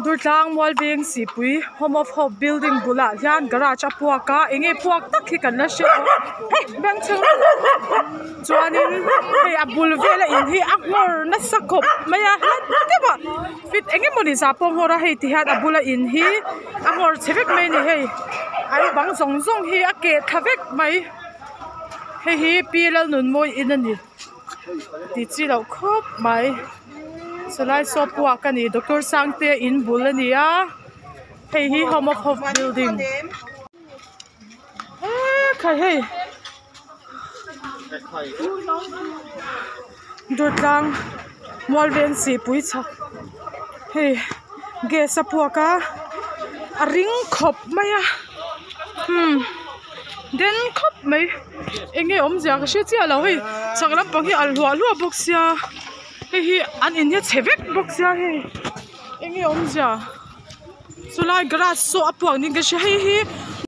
Durtlang Mualveng Sihpui Home of Hope building bulah hian garage a puak a eng nge puak tak hi kan la hre lo hei bank chhung chuanin hei a bul vela in hi a nghawr nasa khawp mai a hla deuhah fit eng emawni zah pawh a nghawr a hei ti hian a bula in hi a nghawr chhe vek mai a ni hei an bang zawng zawng hi a keh thla vek mai hei hi pi Lalnunmawii in a ni. Tih chi loh khawp mai sawlai saw puak a ni doctor Sangtea in bul a ni a hei hi home of hope building eee khai hei Durtlang Mualveng Sihpui chhak hei gas a puak a a ring khawp mai a umm den khawp mai eng nge awmzia ka hre chiah lo hei chak lampang hi alh hluah hluah bawk sia hei hi an in hi chhe vek bawk sia hei eng nge awmzia chulai garage saw a puak niin ka hria hei hi.